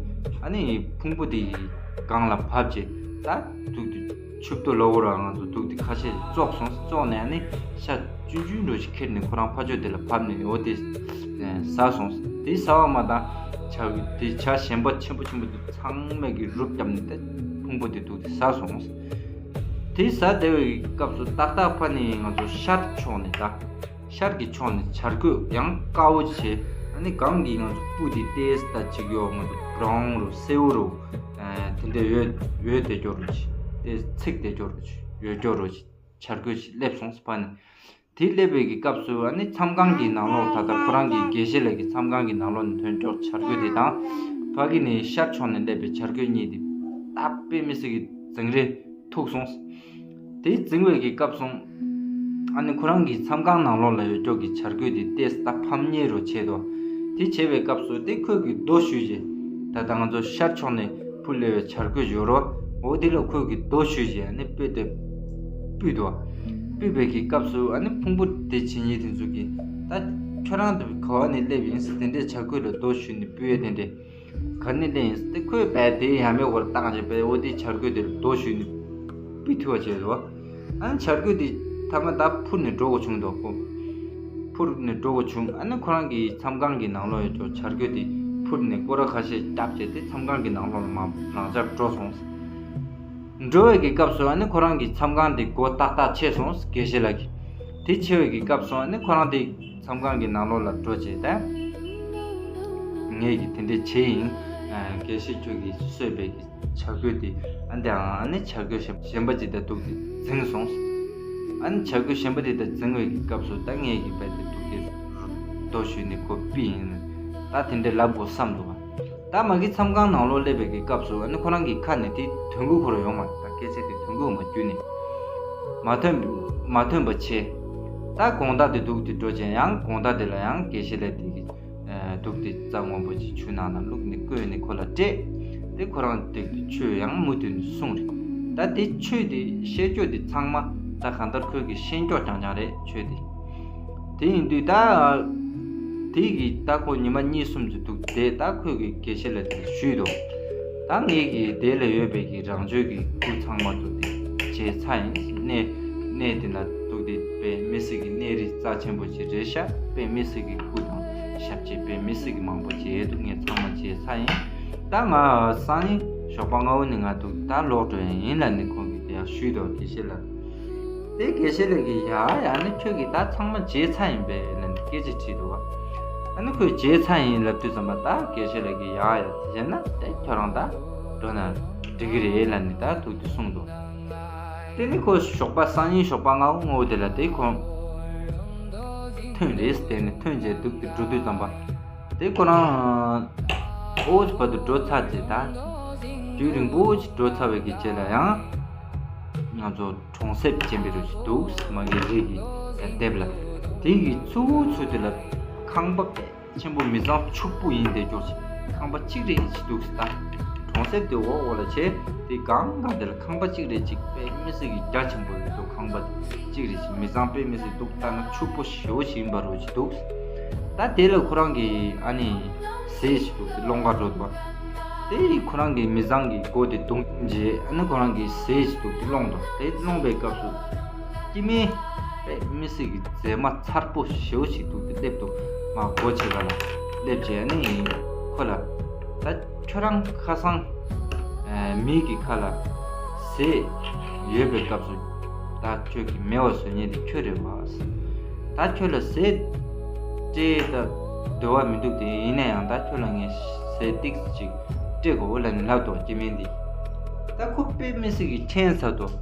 ཨ་ནི་ཕུང་པོ་དེ་གི་སྒང་ལ་བབས་རྗེས་ད་འདུག་སྟེ་མཆུ་ཏོ་ལོག་ར་ང་ཚོ་འདུག་སྟེ་ཁ་ཤས་བཙོག་སོང་། བཙོག་ནས་ཨ་ནི་ཤ་ཆུང་ཆུང་འདྲ་ཞིག་ཁྱེར་ནས་ཁོ་རང་ཕ་ཕྱོགས་དེ་ལ་བབས་ནས་འོ་དེ་ཟ་སོང་། དེ་ཟ་བ་མ་ད་བྱ་དེ་བྱ་གཞན་པ་ཆེན་པོ་ཆེན་པོ་དེ་ཚང་མས་གི་རུབ་བརྒྱབ་ནས་ད་ཕུང་པོ་དེ་འདུག་སྟེ་ཟ་སོང་། དེ་ཟ་བསྡད་པའི་སྐབས་སུ་ཏག་ཏག་ཕ་ནས་ང་ཚོ་ཤར་ཕྱོགས་ནས་ད་ཤར་གྱི་ཕྱོགས་ནས་བྱ་རྒོད་ཡང་དཀར་བོ་བྱས། ཨ་ནི་སྒང་གི་ང་ཚོ་སྤུ་དེ་ཏོག་ཙམ་ད་ཅིག་ཡོད་ང་ཚོ་བྷ་རའུན་རུ་སེར་པོ་རུ་དེ་འདྲ་ཡོད་ཡོད་བསྡད་ཀྱོག་རུ་ཅིག་དེ་ཚིག་བསྡད་ཀྱོག་རུ་ཅིག་ཡོད་ཀྱོག་རུ་ཅིག་བྱ་རྒོད་ཅིག་སླེབས་སོང་ཟེར་ཕ་ནས། དེ་སླེབས་པའི་གི་སྐབས་སུ་ཨ་ནི་མཚམས་ཁང་གི་ནང་ལོགས་ད་ལྟ་ཁོ་རང་གི་དགེ་བཤེས་ལགས་ཀྱི་མཚམས་ཁང་གི་ནང་ལོགས་ནས་ཐོན་ཀྱོག་བྱ་རྒོད་དེ་དང་། ཕ་གི་ནས་ཤར་ཕྱོགས་ནས་སླེབས་པའི་བྱ་རྒོད་གཉིས་དེ་ད་དཔེ་མི་སྲིད་ཀྱི་འཛིང་རེས་ཐུག་སོང་། དེ་འཛིང་བའི་གི་སྐབས་སུ་ཨ་ནི་ཁོ་རང་གི་མཚམས་ཁང་ནང་ལོགས་ལ་ཡོད་ཀྱོག་གི་བྱ་རྒོད་དེ་ཏོག་ཙམ་ད་ཕམ་ཉེས་རུ་བྱས་འདུག། དེ་བྱས་པའི་སྐབས་སུ་དེ་ཁོས་གི་རྡོ་གཞུས་རྗེས་ ད་ལྟ་ང་ཚོ་ཤར་ཕྱོགས་ནས་འཕུར་སླེབས་པའི་བྱ་རྒོད་ཡོད་རོ། འོ་དེ་ལ་ཁོས་ཀྱིས་རྡོ་གཞུས་བྱས་ཨ་ནི་སྤོས་དེ་སྤུད་དོ། སྤུད་པའི་གི་སྐབས་སུ་ཨ་ནི་ཕུང་པོ་དེ་བྱེད་མཁན་དེ་ཚོ་གིས། ད་ཁྱོད་རང་དེ་ག་བ་ནས་སླེབས་ཡིན་ཟེར། དེ་འདྲའི་བྱ་རྒོད་ལ་རྡོ་གཞུས་ནས་སྤུད་ཡས་དེ་འདྲས་ག་ནས་སླེབས་ཡིན་ཟེར། དེ་ཁོས་བལ་དེའི་ཡ་མའི་འོག་ལ་བཏང་བྱས་པས། འོ་དེ་བྱ་རྒོད་དེ་ལ་རྡོ་གཞུས་ནས་སྤུད་ཐུབ་པ་བྱས་འདུག། ཨ་ནི་བྱ་རྒོད་དེ་མཐའ་མ་ད་འཕུར་ནས་འགྲོ་དགོས་བྱུང་འདུག་ཁོ། འཕུར་ནས་འགྲོ་དགོས་བྱུང་། ཨ་ནི་ཁོ་རང་གི་མཚམས་ཁང་གི་ནང་ལོགས་ཡོད་ཅོག་བྱ་རྒོད་དེ་འཕུར་ནས་སྐོར་ར་ཁ་ཤས་བརྒྱབ་བྱས་ཏེ་མཚམས་ཁང་གི་ནང་ལོགས་ལ་མར་རང་འཇགས་འགྲོ་སོང་། འགྲོ་བའི་གི་སྐབས་སུ་ཨ་ནི་ཁོ་རང་གི་མཚམས་ཁང་དེ་སྒོ་ཏག་ཏག་ཕྱེ་སོང་། དགེ་བཤེས་ལགས་ཀྱིས། དེ་ཕྱེ་བའི་གི་སྐབས་སུ་ཨ་ནི་ཁོ་རང་དེ་མཚམས་ཁང་གི་ནང་ལོགས་ལ་འགྲོ་བྱས་ཏེ། ངས་གི་དེ་འདྲས་བྱས་ཡིན། ཨ། དགེ་བཤེས་ཁྱོད་ཀྱིས་གསོས་པའི་གི་བྱ་རྒོད་དེ། ཨ་འདི་ཨ་ནི་བྱ་རྒོད་གཞན་གཞན་པ་ཅིག་དང་འདུག་སྟེ་འཛིངས་སོང་། ཨ་ནི་བྱ་རྒོད་གཞན་པ་དེ་དང་འཛིངས་པའི་གི་སྐབས་སུ་ད་ངས་གི་རྦད་དེ་འདུག་སྟེ་རྡོ་གཞུས་ནས་ཁོ་སྤུད་ཡིན། ད་དེ་འདྲས་ལབ་དགོས་བསམ་འདུག་བ། ད་མ་གི་མཚམས་ཁང་ནང་ལོགས་སླེབས་པའི་གི་སྐབས་སུ་ཨ་ནི་ཁོ་རང་གི་ཁ་ནས་དེ་ཐོན་གི་ཁོ་རང་ཡོང་མ་རེད། ད་སྐད་ཆ་དེ་ཐོན་གི་ཡོང་མ་རྒྱུ་ནས་མ་ཐོན་མ་ཐོན་པ་བྱས། ད་དགོང་དག་དེ་འདུག་སྟེ་འགྲོ་བྱས། ཡང་དགོང་དག་དེ་ལ་ཡང་དགེ་བཤེས་ལགས་དེ་གི་འདུག་སྟེ་རྩྭ་སྔོན་པོ་ཅིག་ཆུ་ནང་ན་བླུགས་ནས་བསྐོལ་ནས་ཁོ་ལ་སྤྲད་དེ། ཁོ་རང་དེ་གི་ཆོས་ཡང་མུ་མཐུད་ནས་གསུངས་རེད། ད་དེ་ཆོས་དེ་བཤད་རྒྱུ་དེ་ཚང་མ་ད་གང་ལྟར་ཁོས་གི་ཤེས་རྒྱུ་རྐྱང་རྐྱང་རེད་ཆོས་དེ། དེ་ཡིན་དུས་ད་དེ་གི་ད་ཁོ་ཉི་མ་གཉིས་གསུམ་ཅིག་འདུག་བསྡད། ད་ཁོས་གི་དགེ་བཤེས་ལ་དེ་ཞུས་འདུག། ད་ངེད་ཀྱི་དེ་ལ་ཡོད་པའི་གི་རང་ཆོས་ཀྱི་སྐུ་ཚང་མ་འདུག་སྟེ་མཇལ་ཚར་ཡིན། གནས་གནས་དེ་ན་འདུག་སྟེ་དཔེ་མི་སྲིད་ཀྱི་གནས་རི་རྩ་ཆེན་པོ་ཅིག་རེད་ཤག། དཔེ་མི་སྲིད་ཀྱི་སྐུ་དང་ཞབས་རྗེས་དཔེ་མི་སྲིད་ཀྱི་མང་པོ་མཇལ་འདུག། ངས་ཚང་མ་མཇལ་ཚར་ཡིན། ད་ང་སང་ཉིན་ཞོགས་པ་སྔ་བོ་ནས་ང་འདུག་ད་ལོག་འགྲོ་ཡ་ཡིན་ལབ་ནས་ཁོང་གིས་དེ་ཡང་ཞུས་འདུག་དགེ་བཤེས་ལ། དེ་དགེ་བཤེས་ལགས་ཀྱིས་ཡ་ཡ་ནི་ཁྱོད་ཀྱིས་ད་ཚང་མ་བརྗེད་ཚར་ཡིན་པས་ལབ་ནས་སྐད་ཆ་དྲིས་འདུག་བ། ཨ་ནི་ཁོས་བརྗེད་ཚར་ཡིན་ལབ་དུས་ཙམ་པ་ད་དགེ་བཤེས་ལགས་ཀྱིས་ཡ་ཡ་དེ་བྱས་ན་དེ་ཁྱོད་རང་ད་འགྲོ་ན་འགྲིག་གི་རེད་ལབ་ནས་ད་ཐུག་དུས་གསུངས་འདུག། དེ་ནི་ཁོ་ཞོགས་པ་སང་ཉིན་ཞོགས་པ་སྔ་བོ་སྔ་བོ་དེ་ལ་དེ་ཁོ་ཐོན་རེད། དེ་ནི་ཐོན་རྗེས་འདུག་སྟེ་འགྲོ་དུས་ཙམ་པ། དེ་ཁོ་རང་ཨོ་ཅི་བར་དུ་འགྲོ་ཚར་རྗེས་ད་དུས་རིང་པོ་ཅིག་འགྲོ་ཚར་བའི་གི་རྗེས་ལ་ཡང་ང་ཚོ་གྲོང་གསེབ་ཅན་པའི་རུ་ཞིག་འདུག་མ་གི་རི་གི་ལྡེབས་ལ། དེ་གི་ཚུར་ཚུར་དེ་ལ་ཁང་པ་དཔེ་ཆེན་པོ་མི་ཚང་ཕྱུག་པོ་ཡིན་བསྡད་ཀྱོག་ཅིག་ཁང་པ་གཅིག་རེ་ཅིག་འདུག་ད་གྲོང་གསེབ་དེ་འོག་འོག་ལ་བྱས་དེ་སྒང་སྒང་དེ་ལ་ཁང་པ་གཅིག་རེ་ཅིག་དཔེ་མི་སྲིད་གི་རྒྱ་ཆེན་པོ་ཡོད་འདུག། ཁང་པ་དེ་གཅིག་རེ་ཅིག་མི་ཚང་དཔེ་མི་སྲིད་འདུག། ལྟ་ན་ཕྱུག་པོ་ཞེ་པོ་ཞིག་ཡིན་པ་རུ་ཅིག་འདུག། ད་དེ་ལ་ཁོ་རང་གི་ཨ་ནི་ཟས་ཤིག་འདུག་སྟེ་སློང་ག་འགྲོ་འདུག། དེ་ཁོ་རང་གི་མི་ཚང་གི་སྒོ་དེ་བརྡུངས་རྗེས་ཨ་ནི་ཁོ་རང་གི་ཟས་ཤིག་འདུག་སྟེ་སློང་འདུག། དེ་སློང་པའི་སྐབས་སུ་སྐྱེ་དམན་དཔེ་མི་སྲིད་ཀྱི་མཛེས་མ་མཚར་པོ་ཞེ་པོ་ཞིག་འདུག་སྟེ་སླེབས་འདུག། མ་སྒོ་ཕྱེད་ཀ་ལ་སླེབས་རྗེས་ཨ་ནི་ཁོ་ལ་ད་ཁྱོད་རང་ཁ་སང་ཨ་མི་གི་ཁ་ལ་ཟས་ཡོད་པའི་སྐབས་སུ་ད་ཁྱོད་ཀྱི་མེད་པ་བཟོ་མཁན་དེ་ཁྱོད་རེད་བ། ད་ཁྱོད་ལ་ཟས་སྤྲད་ད་འདོད་པ་མི་འདུག། དེ་ཡིན་ན་ཡང་ད་ཁྱོད་ལ་ངས་ཟས་ཏིག་ཙམ་ཅིག་སྤྲད་དགོས་ལབ་ནས་ལབ་འདུག་སྐྱེ་དམན་དེ། ད་ཁོ་དཔེ་མི་སྲིད་ཀྱི་ཁྱད་མཚར་འདུག།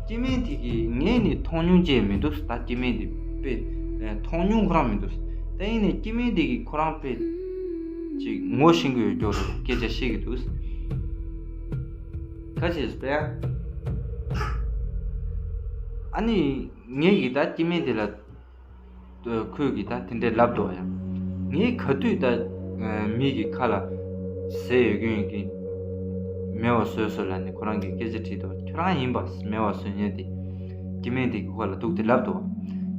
སྐྱེ་དམན་དེ་གིས་ངས་ནི་མཐོང་མྱོང་ཅིག་མི་འདུག། ད་སྐྱེ་དམན་དེ་དཔེ་མཐོང་མྱོང་ཁོ་རང་མི་འདུག། ད་ཡིན་ནའི་སྐྱེ་དམན་དེ་གིས་ཁོ་རང་དཔེ་ཅིག་ངོ་ཤེས་ཀྱི་ཡོད་ཀྱོག་རེད། སྐད་ཆ་བཤད་ཀྱི་འདུག། ཁ་ཤས་སུ་པས། ཨ་ནི་ངས་ཀྱིས་ད་སྐྱེ་དམན་དེ་ལ་ཁོས་ཀྱིས་ད་དེ་འདྲས་ལབ་འདུག་ཡ། ངས་ག་དུས་ད་མི་གི་ཁ་ལ་ཟས་ཡོད་མཁན་གྱི་མེད་པ་བཟོས་སོང་ལབ་ནས་ཁོ་རང་གིས་སྐད་ཆ་དྲིས་འདུག། ཁྱོད་རང་ཡིན་པ་མེད་པ་བཟོ་མཁན་དེ། སྐྱེ་དམན་དེ་གི་ཁ་ལ་ཐུག་སྟེ་ལབ་འདུག།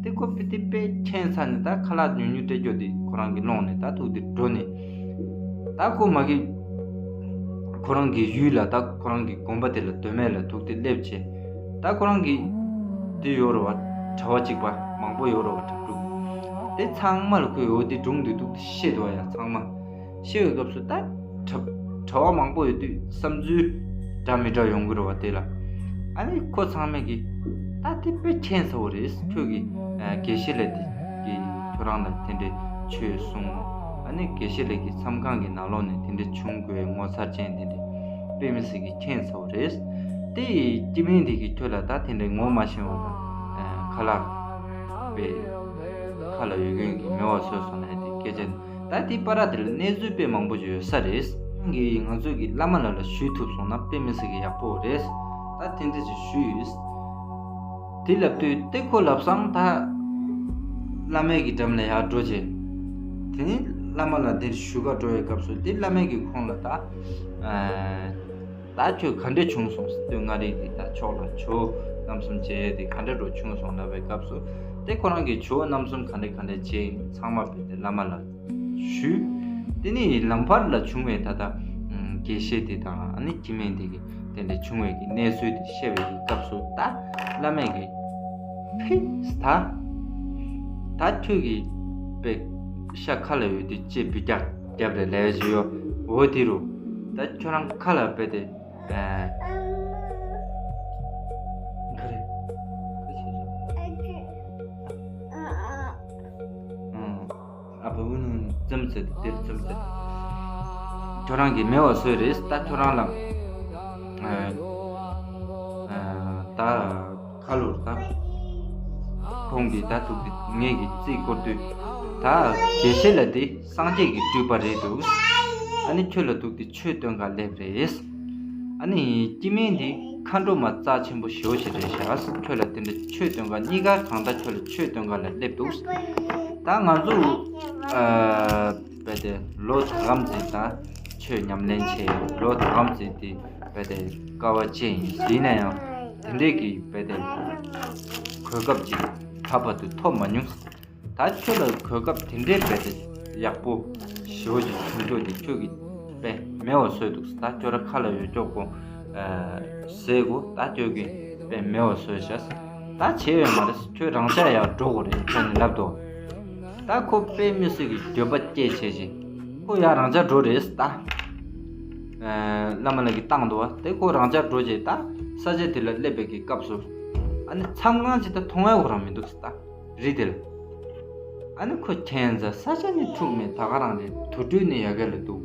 དེ་ཁོ་དཔེ་དེ་དཔེ་ཁྱད་མཚར་ནས་ད་ཁ་ལག་ཉུང་ཉུང་སྤྲད་རྒྱུ་དེ་ཁོ་རང་གིས་སློང་ནས་ད་ཐུག་སྟེ་འགྲོ་ནས། ད་ཁོ་མ་གི་ཁོ་རང་གི་ཡུལ་ལ་ད་ཁོ་རང་གི་དགོན་པ་དེ་ལ་མདོ་སྨད་ལ་ཐུག་སྟེ་སླེབས་བྱས། ད་ཁོ་རང་གི་དེ་ཡོད་རེད་བ། གྲྭ་པ་གཅིག་པ་མང་པོ་ཡོད་རེད་བ། གྲྭ་ཕྲུག་དེ་ཚང་མ་ལ་ཁོས་འོ་དེ་སྒྲུང་དེ་འདུག་སྟེ་བཤད་འདུག་བ་ཡ། ཚང་མ་བཤད་པའི་སྐབས་སུ་ད་གྲྭ་གྲྭ་པ་མང་པོ་ཡོད་དུས་བསམ་ཚུལ་འདྲ་མི་འདྲ་ཡོང་གི་རེད་བ་དེ་ལ། ཨ་ནི་ཁོ་ཚང་མས་ཀྱིས་ད་དེ་དཔེ་ཁྱད་མཚར་བོ་རེད། ཁྱོད་ཀྱིས་ཨ་དགེ་བཤེས་ལགས་དེ་གིས་ཁྱོད་རང་ལ་དེ་འདྲའི་ཆོས་གསུངས། ཨ་ནི་དགེ་བཤེས་ལགས་ཀྱི་མཚམས་ཁང་གི་ནང་ལོགས་ནས་དེ་འདྲའི་བྱུང་དགོས་ངོ་མཚར་ཅན་དེ་འདྲའི་དཔེ་མི་སྲིད་ཀྱི་ཁྱད་མཚར་བོ་རེད། དེ་ཡི་སྐྱེ་དམན་དེ་གིས་ཁྱོད་ལ་ད་དེ་འདྲའི་ངོ་མ་ཤེས་པ་ལ་ཨ་ཁ་ལག་དཔེ་ཁ་ལ་ཡོད་མཁན་གྱི་མེད་པ་བཟོས་སོང་ལབ་དེ་སྐད་ཆ། ད་དེ་བར་དེ་ལ་གནས་ཚུལ་དཔེ་མང་པོ་ཞིག་ཡོད་ས་རེད། ཁྱེད་རང་གིས་ང་ཚོ་གི་བླ་མ་ལགས་ལ་ཞུས་ཐུབ་སོང་ན་དཔེ་མི་སྲིད་ཀྱི་ཡག་པོ་རེད། ད་དེ་འདྲ་ཞིག་ཞུས་ཡོད། དེ་ལབ་དུས་དེ་ཁོ་ལབ་སང་ད་བླ་མའི་གི་འགྲམ་ལ་ཡར་འགྲོ་བྱས། དེ་ནས་ བླ་མ་ལ་འདིར་ཞུ་ག་འགྲོ་བའི་སྐབས་སུ་འདི་བླ་མས་ཀྱི་ཁོང་ལ་ད་ཨ་ད་ཁྱོད་ག་འདྲས་བྱུང་སོང་ཟེར་དུས། མངའ་རིས་ཀྱི་ད་ཕྱོགས་ལ་ཇོ་བོ་རྣམ་གསུམ་མཇལ་ཏེ་ག་འདྲས་འགྲོ་བྱུང་སོང་ལབ་པའི་སྐབས་སུ། དེ་ཁོ་རང་གི་ཇོ་བོ་རྣམ་གསུམ་ག་འདྲས་ག་འདྲས་མཇལ་ཡིན་ཚང་མ་བོས་ཏེ་བླ་མ་ལ་ཞུས། དེ་ནས་ལམ་བར་ལ་བྱུང་བའི་ད་ལྟ་ཨ་དགེ་བཤེས་དེ་དང་ཨ་ནི་སྐྱེ་དམན་དེ་གི་དེ་འདྲ་བྱུང་བའི་གི་གནས་ཚུལ་དེ་བཤད་པའི་གི་སྐབས་སུ། ད་བླ་མས་གི་ཕི་ད་ད་ཁྱོད་ཀྱི་པའི་ཤ་ཁ་ལ་ཡོད་དུས་ཅེས་འབུད་རྒྱག་རྒྱབ་རེ་ལས་ཞུ་ཡོ། འོ་དེ་རུ་ད་ཁྱོད་རང་ཁ་ལ་བོས་ཏེ་ཨ་ག་རེ་ཨ་བུ་ནུ་ཙམ་ཙེ་དེར་ཙམ་ཙེ། ཁྱོད་རང་གིས་མེད་པ་བཟོས་རེད། ད་ཁྱོད་རང་ལ་ཨ་ཨ་ད་ཁ་ལོར་ད་ཁོང་གིས་ད་ཐུག་དེ་ངེད་ཀྱི་རྩིས་བསྐོར་དུས། ད་དགེ་བཤེས་ལ་དེ་སངས་རྒྱས་ཀྱི་སྤྲུལ་པ་རེད་འདུག་ཨ་ནི་ཁྱོད་ལ་ཐུག་དེ་ཆོས་སྟོན་ག་སླེབས་རེད། ཨ་ནི་སྐྱེ་དམན་འདི་མཁའ་འགྲོ་མ་རྩ་ཆེན་པོ་ཞེ་པོ་ཞིག་རེད་ཤག་ཁྱོད་ལ་དེ་འདྲ་ཆོས་སྟོན་ག་གཉིས་ཀ་གང་ལྟར་ཁྱོད་ལ་ཆོས་སྟོན་ག་ལ་སླེབས་འདུག་ད་ང་ཚོ་ཨ་བས་ཏེ་ལོ་ད་གམ་ཙིག་ད་ཆོས་ཉམས་ལེན་བྱས། ལོ་ད་གམ་ཙིག་དེ་བས་ཏེ་དཀའ་བ་སྤྱད་ཡིན། ཡིན་ན་ཡང་དེ་འདྲས་ཀྱི་བས་ཏེ་གོ་སྐབས་ཅིག་ད་བར་དུ་ཐོབ་མ་མྱོང་། ད་ཁྱོད་ལ་གོ་སྐབས་དེ་འདྲའི་བས་ཏེ་ཡག་པོ་ཞེ་པོ་ཅིག་བྱུང་ཆོག་དེ་ཁྱོད་ཀྱིས་དཔེ་མེད་པ་བཟོས་འདུག་ད་ཁྱོད་ར་ཁ་ལ་ཡོད་ཀྱོག་གོ་ཟེར་གོ་ད་ཁྱོད་ཀྱིས་དཔེ་མེད་པ་བཟོས་ཤག་ད་བྱས་ཡོད་མ་རེད། ཁྱོད་རང་ཅག་ཡར་འགྲོ་དགོས་རེད་ཁྱོད་ནི་ལབ་དོ། ད་ཁོ་དཔེ་མི་སྲིད་ཀྱི་འགྱོད་པ་སྐྱེས་བྱས་ཤིང་ཁོ་ཡར་རང་ཅག་འགྲོ་རེད། ད་བླ་མ་ལགས་ཀྱིས་བཏང་འདུག་བ། དེ་ཁོ་རང་ཅག་འགྲོ་རྗེས་ད་ས་ཆ་དེ་ལ་སླེབས་པའི་གི་སྐབས་སུ་ཨ་ནི་མཚམས་ཁང་ཅིག་ད་མཐོང་ཡ་གོ་རང་མི་འདུག་ད་རི་དེ་ལ། ཨ་ནི་ཁོ་ཁྱད་མཚར་ས་ཆ་ནི་འཁྲུག་མེད། ད་ག་རང་རེད། དུར་ཁྲོད་ནི་ཡ་གི་ལ་འདུག་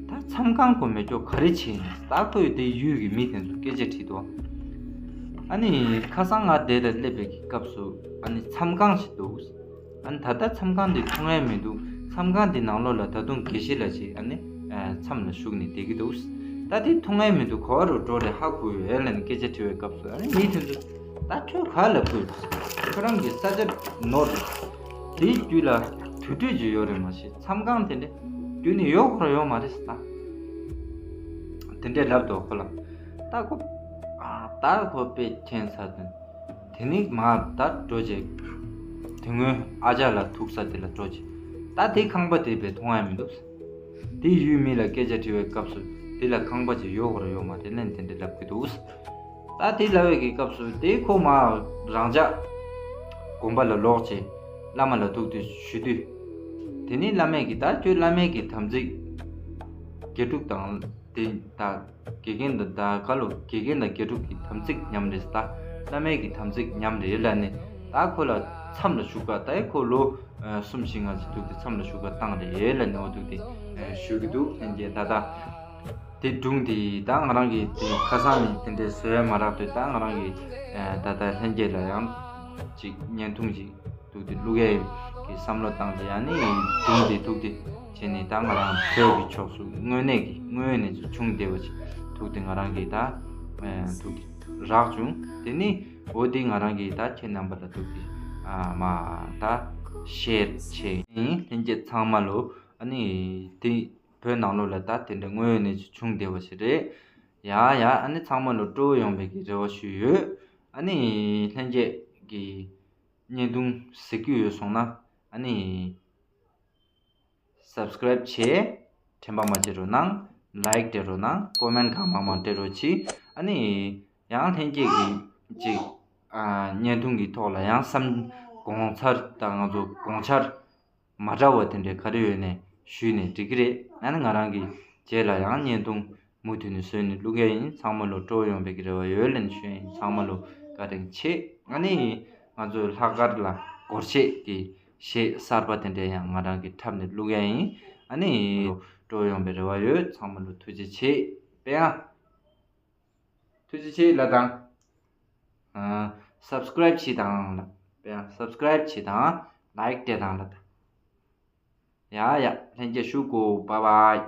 ད་མཚམས་ཁང་ཁོ་མེད་ཀྱོག་ག་རེ་བྱས་ནས་ད་ཁོས་དེ་ཡུལ་གྱི་མི་དེ་ཚོ་སྐད་ཆ་དྲིས་འདུག་ཨ་ནི་ཁ་སང་ང་དེ་ལ་སླེབས་པའི་གི་སྐབས་སུ་ཨ་ནི་མཚམས་ཁང་ཞིག་འདུག་ཨ་ནི་ད་ལྟ་མཚམས་ཁང་འདི་མཐོང་ཡ་མི་འདུག་མཚམས་ཁང་འདི་ནང་ལོགས་ལ་ད་དུང་དགེ་བཤེས་ལགས་ཅིག་ཨ་ནི་མཚམས་ལ་བཞུགས་ནས་བསྡད་ཀྱི་འདུག་ད་དེ་མཐོང་ཡ་མི་འདུག་ག་བ་རུ་འགྲོ་རེད། ཧ་གོ་ཡོད་ལབ་ནས་སྐད་ཆ་དྲི་བའི་སྐབས་སུ་ཨ་ནི་མི་དེ་ཚོས་ད་ཁྱོད་ག་ལ་ཁུར། ཁྱོད་རང་གི་ས་ཆ་ནོར་རེད། དེའི་རྒྱུད་ལ་དུར་ཁྲོད་ཅིག་ཡོད་རེད་མ་གཞི་མཚམས་ཁང་དེ་འདྲ་རྒྱུད་ནས་ཡོད་ཁོ་ར་ཡོད་མ་རེད་ཟེར། ད་དེ་འདྲས་ལབ་འདུག་ཁོ་ལ། ད་ཁོ་ཨ་ད་ཁོ་དཔེ་ཁྱད་མཚར་དོན། དེ་ནི་མར་ད་འགྲོ་བྱས། དེ་སྔོན་ཨ་ཅག་ལ་ཐུག་ས་དེ་ལ་འགྲོ་བྱས། ད་དེ་ཁང་པ་དེ་བས་མཐོང་ཡ་མི་འདུག་དེ་ཡུལ་མི་ལ་སྐད་ཆ་དྲི་བའི་སྐབས་སུ་དེ་ལ་ཁང་པ་ཅིག་ཡོད་ཁོ་ར་ཡོད་མ་རེད་ལན་དེ་འདྲ་ལབ་ཀྱི་འདུག་ད་དེ་ལབ་པའི་གི་སྐབས་སུ་དེ་ཁོ་མར་རང་ཅག་དགོན་པ་ལ་ལོག་བྱས། བླ་མ་ལ་ཐུག་དུས་ཞུ་དུས། དེ་ནི་བླ་མས་ཀྱི་ད་ཁྱོད་བླ་མའི་གི་དམ་ཚིག་དགེ་ཕྲུག་དང་དེ་ད། དགེ་རྒན་དང་ད་ག་ལོ་དགེ་རྒན་དང་དགེ་ཕྲུག་གི་དམ་ཚིག་མཉམ་རེད། ད་བླ་མའི་གི་དམ་ཚིག་མཉམ་རེད་ལབ་ནས། ད་ཁོ་ལ་མཚམས་ལ་བཞུགས་ག་ད་ཁོ་ལོ་གསུམ་བཞི་ལྔ་ཅིག་འདུག་དེ་མཚམས་ལ་བཞུགས་ག་བཏང་རེད་ལབ་ནས་འོ་འདུག་དེ་ཞུ་གི་འདུག་ལྷན་རྒྱས་ད་ད་དེ་སྒྲུང་དེ་ད་ང་རང་གི་དེ་ཁ་སང་ནས་དེ་འདྲའི་བཟོས་ཡ་མ་རག་དུས་ད་ང་རང་གི་ད་ད་ལྷན་རྒྱས་ལ་ཡང་ཅིག་བརྙན་ཐུང་ཅིག་ཐུག་དེ་བླུག་ཡས་ཀྱི་བསམ་བློ་བཏང་སྟེ་ཡང་ནི་སྒྲུང་དེ་ཐུག་དེ་བྱས་ནས་ད་ང་རང་བོད་ཀྱི་ཕྱོགས་སུ་དངོས་གནས་ཀྱི་དངོས་ཡོད་གནས་ཚུལ་བྱུང་བསྡད་པ་ཅིག་ཐུག་དེ་ང་རང་གིས་ད་ཐུག་དེ་རག་བྱུང་། དེ་ནི་འོ་དེ་ང་རང་གིས་ད་ཁྱེད་རྣམ་པ་ལ་ཐུག་དེ་མ་ད་ཤེར་བྱས་ཡིན། ལྷན་རྒྱས་ཚང་མ་ལོ་ཨ་ནི་དེ་བོད་ནང་ལོགས་ལ་ད་དེ་འདྲ་དངོས་ཡོད་གནས་ཚུལ་བྱུང་བསྡད་པ་ཞིག་རེད། ཡ་ཡ་ཨ་ནི་ཚང་མ་ལོ་སྤྲོ་བོ་ཡོང་བའི་གི་རེ་བ་ཞུས་ཡོད། ཨ་ནི་ལྷན་རྒྱས་ཀྱི་བརྙན་ཐུང་གཟིགས་རྒྱུ་ཡོད་སོང་ན་ཨ་ནི་སབ་སི་ཀ་རབ་བྱས། དྲན་པ་མ་བརྗེད་རོགས་གནང་། ལའིག་སྤྲད་རོགས་གནང་། ཀོ་མེན་གང་མང་མང་སྤྲད་རོགས་གྱིས། ཨ་ནི་ཡང་ལྷན་རྒྱས་ཀྱི་ཅིག་ཨ་བརྙན་ཐུང་གི་ཐོག་ལ་ཡང་བསམ་དགོངས་ཚར་དང་ང་ཚོ་དགོངས་འཆར་མ་འདྲ་བ་དེ་འདྲའི་ག་རེ་ཡོད་ནས་ཞུས་ནས་འགྲིག་གི་རེད། ཨ་ནི་ང་རང་གི་རྗེས་ལ་ཡང་བརྙན་ཐུང་མུ་མཐུད་ནས་བཟོས་ནས་བླུག་ཡ་ཡིན། ཚང་མ་ལོ་སྤྲོ་བོ་ཡོང་བའི་གི་རེ་བ་ཡོད་ལབ་ནས་ཞུ་ཡ་ཡིན། ཚང་མ་ལོ་བཀའ་དྲིན་ཆེ། ཨ་ནི་ང་ཚོའི་ལྷག་དཀར་ལ་སྒོར་གཞས་ཀྱི་གཞས་གསར་པ་དེ་འདྲ་ཡང་ང་རང་གི་འཁྲབ་ནས་བླུག་ཡ་ཡིན། ཨ་ནི་སྤྲོ་བོ་ཡོང་བའི་རེ་བ་ཡོད། ཚང་མ་ལོ་ཐུགས་རྗེ་ཆེ། པེ་ཨ། ཐུགས་རྗེ་ཆེ་ལ་དང་། ཨ་སབ་སི་ཀ་རབ་བྱེད་དང་ལ། པེ་ཨ་སབ་སི་ཀ་རབ་བྱེད་དང་། ལའིག་སྤྲད་དང་ལ་དང་། ཡ་ཡ་ལྷན་རྒྱས་ཞུ་གོ། བཱའི་བཱའི།